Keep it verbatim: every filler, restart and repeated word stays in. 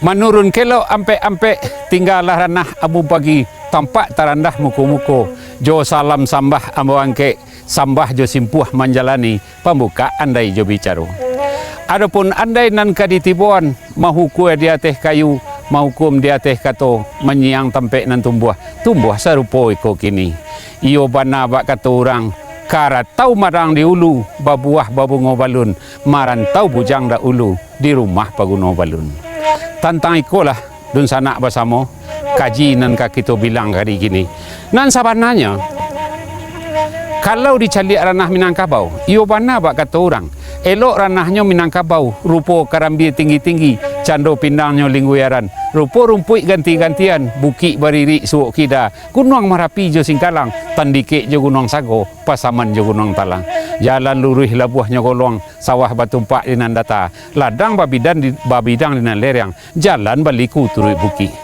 Manurun kelok ampek-ampek, tinggalah ranah ambo bagi, tampak tarandah muko-muko, jo salam sambah ambo angkek, sambah jo simpuah manjalani pambukak andai jo bicaro. Adopun andai nan ka ditiboan, mahukua di ateh kayu, mahukum di ateh kato, manyiang tampek nan tumbuah, tumbuah sarupo iko kini. Iyo bana bak kato urang, karatau madang di ulu, babuah babungo balun, marantau bujang dahulu, di rumah paguno balun. Tantang ikolah, dunsanak basamo, kaji nan ka kito bilang kali kini. Nan sabananyo, kalau dicaliak ranah Minangkabau, iyo bana bak kato urang, elok ranahnyo Minangkabau, rupo karambia tinggi-tinggi, cando pindangnyo lingguyaran, rupo rumpuik ganti-gantian, bukik baririk suok kida, Gunuang Marapi jo Singkalang, tandikek jo Gunuang Sago, pasaman jo Gunuang Talang. Jalan luruih labuahnyo goluang, sawah batumpak di nan data, ladang babidang di, babidang di nan lereng, jalan baliku turuik bukik.